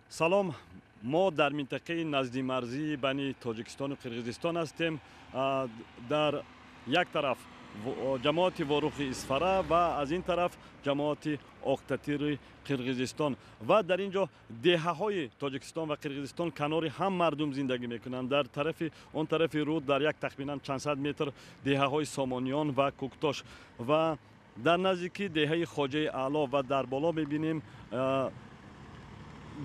Салом, мо дар минтақаи наздимарзии байни Тоҷикистону Қирғизистон ҳастем. Дар як тараф ҷамоати Ворухи Исфара ва аз ин тараф ҷамоати Оқтатири Қирғизистон. Ва дар ин ҷо деҳаҳои Тоҷикистон ва Қирғизистон канори ҳам мардум зиндагӣ мекунанд. Дар тарафи он тарафи руд дар як тахминан чандсад метр деҳаҳои Сомониён ва Кӯктош ва дар наздикӣ деҳаи Хоҷаи Аъло ва дар боло мебинем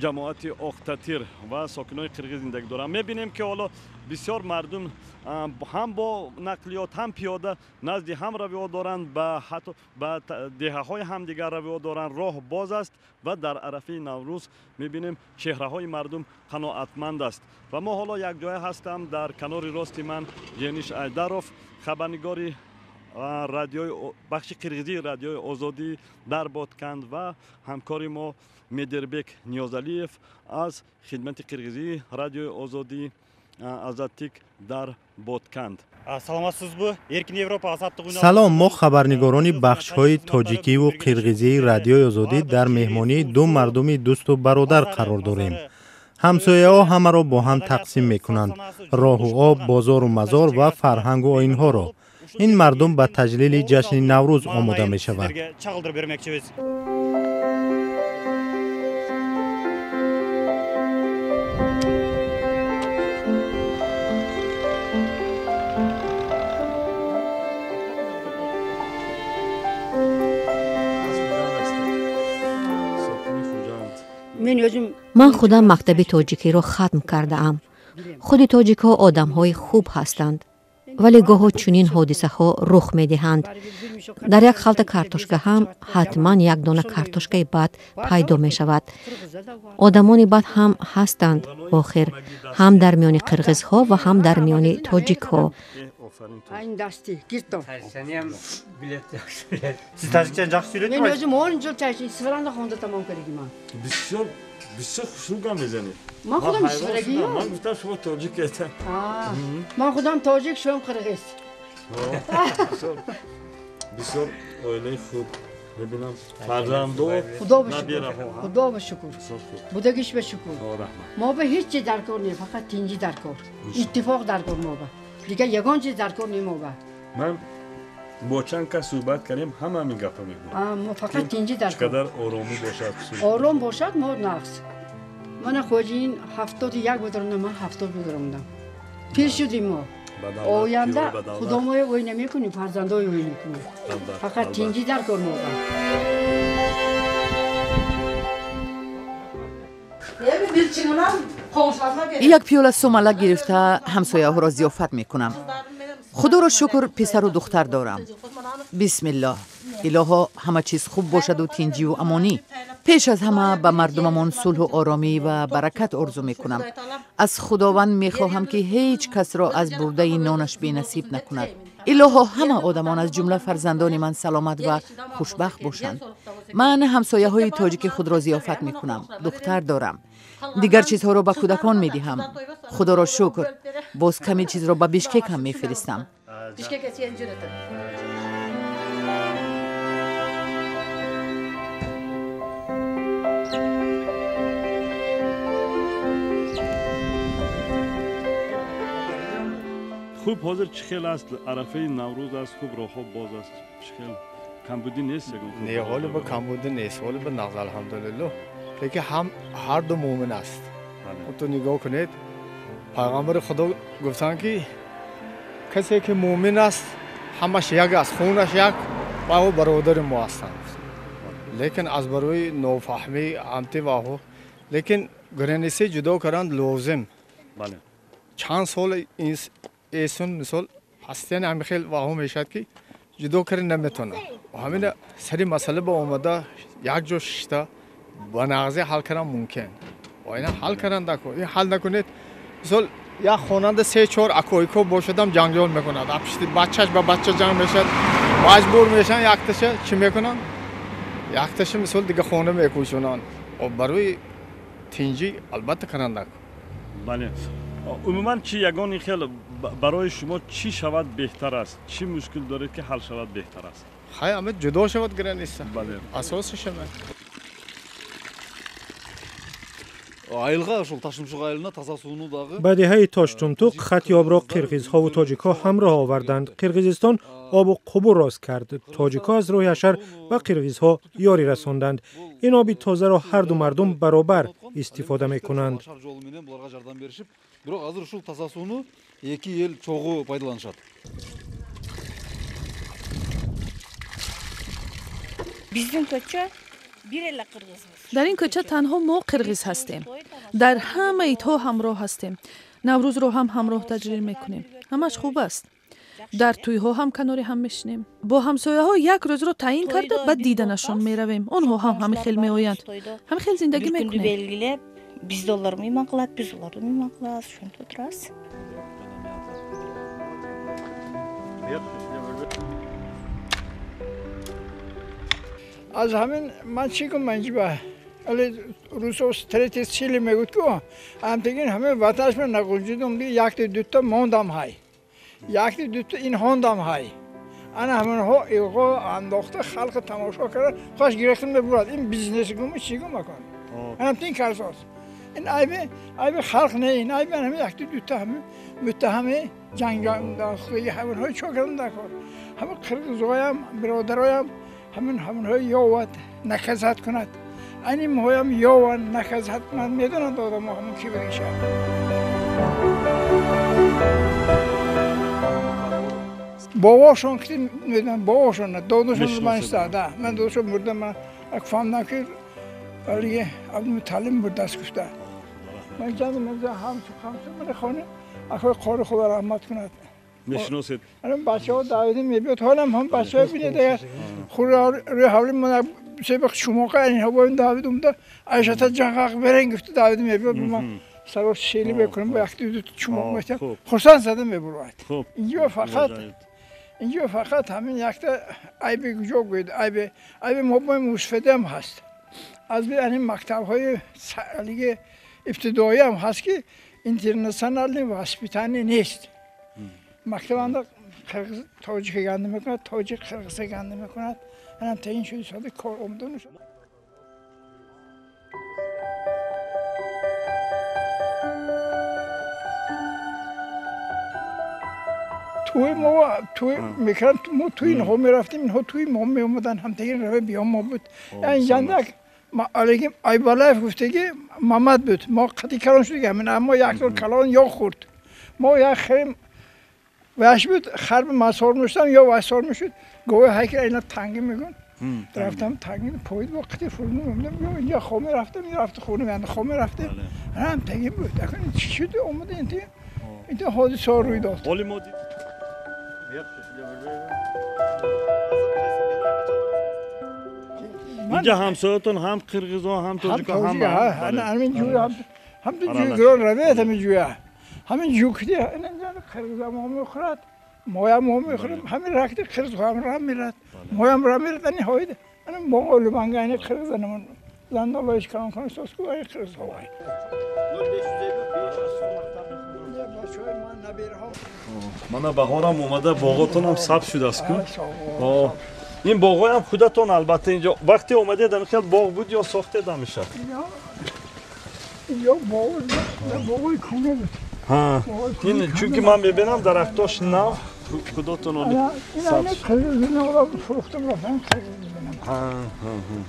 ҷамоати Оқтатир ва сокинони қирғиз зиндагӣ доранд. Мебинем, ки ҳоло бисёр мардум ҳам бо нақлиёт, ҳам пиёда назди ҳам равиё доранд, ба ҳатто ба деҳаҳои ҳамдигар равиё доранд. Роҳ боз аст ва дар арафаи Наврӯз мебинем, чеҳраҳои мардум қаноатманд аст. Ва мо ҳоло якҷоя ҳастам. Дар канори рости ман Жениш Айдаров, хабарнигори радиои бахши қирғизии Радиои Озодӣ дар Ботканд, ва ҳамкори мо Медербек Ниёзалиев аз хидмати қирғизии Радиои Озодӣ Азаттик дар Ботканд. Саламатсызбы, Эркин Европа, Азаттык. Салом, мо хабарнигорони бахшҳои тоҷикиву қирғизии Радиои Озодӣ дар меҳмонии ду мардуми дӯсту бародар қарор дорем. Ҳамсояҳо ҳамаро бо ҳам тақсим мекунанд: роҳу об, бозору мазор ва фарҳангу оинҳоро. Ин мардум ба таҷлили ҷашни Наврӯз омода мешавад. Чагылдырып бермекчибиз. Ман худам мактаби тоҷикиро хатм кардаам. Худи тоҷикҳо одамҳои хуб ҳастанд, вале гоҳо чунин ҳодисаҳо рух медиҳанд. Дар як халта картошка ҳам ҳатман як дона картошкаи бад пайдо мешавад. Одамони бад ҳам ҳастанд охир, ҳам дар миёни қирғизҳо ва ҳам дар миёни тоҷикҳо. Сиз тажикчани жакшы сүйлөйт. Мен өзүм 10 жыл Исфаранда хонда тамом кардагиман. Бисёр бисёр хушрӯ гап мезанед. Ман худам исфарагиём. Ман гуфтам, шумо тоҷик ета. Ман худам тоҷик, шуам қирғиз. Бисёр оилаи хуб мебинам, фарзандо. Худо ба шукр, худо ба шукр, будагиш ба шукр. Мо ба ҳеҷ чиз дар кор не, фақат тинҷӣ дар кор, иттифоқ дар кор. Мо ба дигар ягон чиз дар кор не мо ба. Ман бо чанд кас суҳбат кардем, ҳама ҳамин гапа мегӯянд. Мо фақат тинҷӣ дар кор. Чӣ қадар оромӣ бошад. Ором бошад, мо нағз. Мана хоҷиин 71 будам, ман 70 будам, пир шудим мо. Оянда худомоя ӯй намекунем, фарзандои ӯй мекунем. Фақат тинҷӣ дар кор мо ба. Як пиёла сумалак гирифта, ҳамсояҳоро зиёфат мекунам. Худоро шукр, писару духтар дорам. Бисмиллоҳ, илоҳо, ҳама чиз хуб бошаду тинҷиву амонӣ. Пеш аз ҳама ба мардумамон сулҳу оромӣ ва баракат орзу мекунам. Аз Худованд мехоҳам, ки ҳеҷ касро аз бурдаи нонаш бенасиб накунад. Илоҳо, ҳама одамон, аз ҷумла фарзандони ман, саломат ва хушбахт бошанд. Ман ҳамсояҳои тоҷики худро зиёфат мекунам. Духтар дорам. Дигар чизҳоро ба кӯдакон медиҳам. Худоро шукр, боз каме чизро ба Бишкек ҳам мефиристам. Бишкекке чейин жөнөтөм. Хуб, ҳозир чӣ хел аст? Арафаи Наврӯз аст, хуб, роҳҳо боз аст, чӣ хел, камбудӣ нест ягон? Не, ҳоли ба камбудӣ нест, ҳоли ба нағз, алҳамдулиллоҳ. Лекин ҳам ҳарду муъмин аст. Ту нигоҳ кунед, пайғамбари Худо гуфтанд, ки касе ки муъмин аст, ҳамаш як аст, хунаш як ва ӯ бародари мо ҳастанд. Лекин аз барои нофаҳмӣ амти ваҳо, лекин граница ҷудо кардан лозим. Чанд сол эсун, мисол, ҳастияни ҳами хел ваҳо мешавад, ки ҷудо карда наметавонад. Ҳамина сари масъала ба омада, як ҷо шишта, ба нағзӣ ҳал кардан мумкин. Ина ҳал кардан дако, ин ҳал накунед, мисол, як хонанда се чор акоико бошадам, ҷанҷол мекунад, пишти бачаш ба бача ҷанг мешавад, маҷбур мешаванд, якташа чӣ мекунанд, якташа, мисол, дига хона мекӯшонанд. Барои тинҷӣ албатта кардан дако. Бале, умуман чӣ, ягони хел барои шумо чӣ шавад беҳтар аст? Чӣ мушкил доред, ки ҳал шавад беҳтар аст? Хай, ама ҷудо шавад граница, асосиш ама. Айылга ушул Таш-Тумшук айылына таза сууну дагы. Ба деҳаи Тоштумтуқ хати обро қирғизҳову тоҷикҳо ҳамроҳ оварданд. Қирғизистон обу қубур рост кард. Тоҷикҳо аз роҳи ҳашар ба қирғизҳо ёрӣ расонданд. Ин оби тозаро ҳарду мардум баробар истифода мекунанд. Жолу менен буларга жардам беришип, бирок азыр ушул таза сууну эки эл чогуу пайдаланышат. Биздин көчө бир эле кыргызбыз. Дар ин кӯча танҳо мо қирғиз ҳастем. Дар ҳама идҳо ҳамроҳ ҳастем. Наврӯзро ҳам ҳамроҳ таҷлил мекунем. Ҳамаш хуб аст. Дар тӯйҳо ҳам канори ҳам мешинем. Бо ҳамсояҳо як рӯзро таъин карда ба диданашон меравем. Онҳо ҳам ҳамин хел меоянд. Ҳамин хел зиндагӣ мекунем. Белгилеп, бизди олар мейман кылат, биз оларды мейман кылабыз, ошентип отурабыз. Аз ҳамин ман чӣ гум манҷиба? Али русо третий сили мегӯд ку, ҳамтегин ҳамин ватанашма нағунҷидум, якти дутта мондам ҳай. Якти дутта ин хондам ҳай. Ана ҳаминҳо иғо андохта халқи тамошо карда, хош гирехтим мебурад. Ин бизнес гуму чӣ гум акон? Ҳамтин карсоз. Ин айби халқ не, ин айби ҳамин якти дутта ҳамин муттаҳами ҷанг андохтаги ҳаминҳои чо кардам дар кор. Ҳамин қирғизоям, бародароям ҳамин ҳаминҳои ёвад наказат кунад. Ани моҳоям ёванд наказат кунад. Медонанд одамо ҳамон ки будишад. Бобошон ки медонанд, бобошон додошон ман истода. Ман додошон мурда, ман як фаҳмдам ки валиги Абдумуталлиб мурдааст гуфта. Ман ҷанди ман ҳамсу ҳамсу ман хона акои қори Худо раҳмат кунад. Мешиносед? Ана бачаҳо даъватим мебиёд, ҳолам ҳам бачаҳо бинед, агар хур рӯи ҳавли ман себеқ чумоқа инҳо бо ин даъват умда айшата ҷанғақ берен гуфта даъват мебиёд, ман саро шели мекунам, бо якти ду чумоқ метиҳам, хурсанд зада мебурад. Инҷо фақат ҳамин якта айби куҷо гӯед, айби мо бо мусфедаам ҳаст. Аз би ани мактабҳои алиги ибтидоӣ ҳам ҳаст ки интернационални воспитание нест. Мактабанда қирғиз тоҷик ганда мекунад, тоҷик қирғиза ганда мекунад. Анам таъин шуди сода кор омада нашуд. Туи мо туи мекардам, мо туи инҳо мерафтем, инҳо туи мо меомаданд, ҳамтагин раве биём мо буд. Ин ҷандак алиги Айбалаев гуфтаги Мамад буд. Мо қати калон шуд, ҳамин аммо як сол калон ё хурд. Мо як хеле ваш буд, харби масор мешудам ё васор мешуд, гоҳе ҳайкал айна танги мегӯн. Рафтам танги поид бо қити фурӯ меомадам, ё инҷа хоб мерафтам, ё рафта хона меандам, хоб мерафтем. Ҳам танги буд. Акун чӣ шуд омада инти инти ҳодиса рӯй дод. Ҳоли мо инҷа ҳамсоятон ҳам қирғизо, ҳам тоҷико, ҳам ҳамин ҷӯя, ҳам ҷӯйгирон равед ҳамин ҷӯя. Ҳамин ҷӯкти қирғиза мо мехӯрад, моям мо мехӯрем, ҳамин ракти қирғиз ҳам рам мерад, моям рам мерад, ани ҳоид, ани моғолубанга ани қирғиза намон зандалоиш калон кон соску ани қирғиз ҳовай. Мана баҳорам омада, боғотонам сабз шудааст ку. Ин боғоям худатон албатта инҷо вақте омадед ҳамин хел боғ буд ё сохтед ҳамеша? Инҷо боғ, боғои кӯна буд. Ин чунки ман мебинам дарахтош нав, худотон оли сабз. Фурӯхтам рафтам қирғиз мебинам.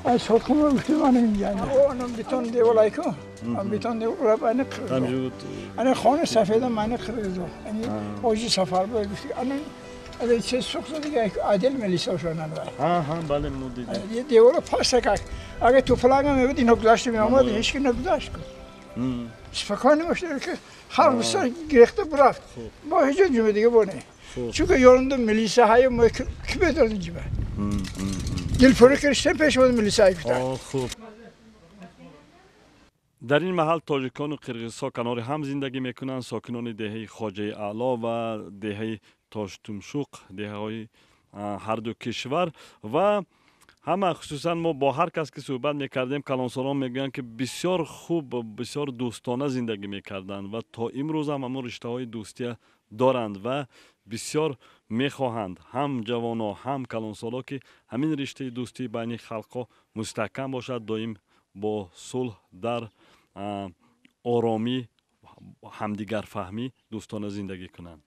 Ай сотқум гуфтим ана инҷа. Анам бетон деволайку, ам бетон девол ана қирғиз. Ана хонаи сафедам ана қирғиз. Ани ҳоҷи Сафарбой гуфти ана ана чиз сӯхта дига адил милисашонан вай. Ҳа, бале мо дидем. Девола пасакак. Агар тӯфланга мебуд инҳо гузашта меомад, ҳеч ки нагузашт. Спокойно мошта ки халқ бисёр гирехта бурафт. Мо ҳеҷ ҷумъа дига боне. Чунки ёрунда милиса ҳаю мо ки медонем ҷиба. Дилпурӣ кириштем пеш омад милиса гуфта. Хуб. Дар ин маҳал тоҷикону қирғизҳо канори ҳам зиндагӣ мекунанд. Сокинони деҳаи Хоҷаи Аъло ва деҳаи Тоштумшуқ, деҳаҳои ҳарду кишвар ва ҳама, хусусан мо бо ҳар кас ки суҳбат мекардем, калонсолон мегӯянд ки бисёр хуб, бисёр дӯстона зиндагӣ мекарданд ва то имрӯз ҳам ҳамон риштаҳои дӯстия доранд ва бисёр мехоҳанд ҳам ҷавоно, ҳам калонсоло ки ҳамин риштаи дӯстии байни халқҳо мустаҳкам бошад, доим бо сулҳ дар Оромӣ, ҳамдигарфаҳмӣ, дӯстона зиндагӣ кунанд.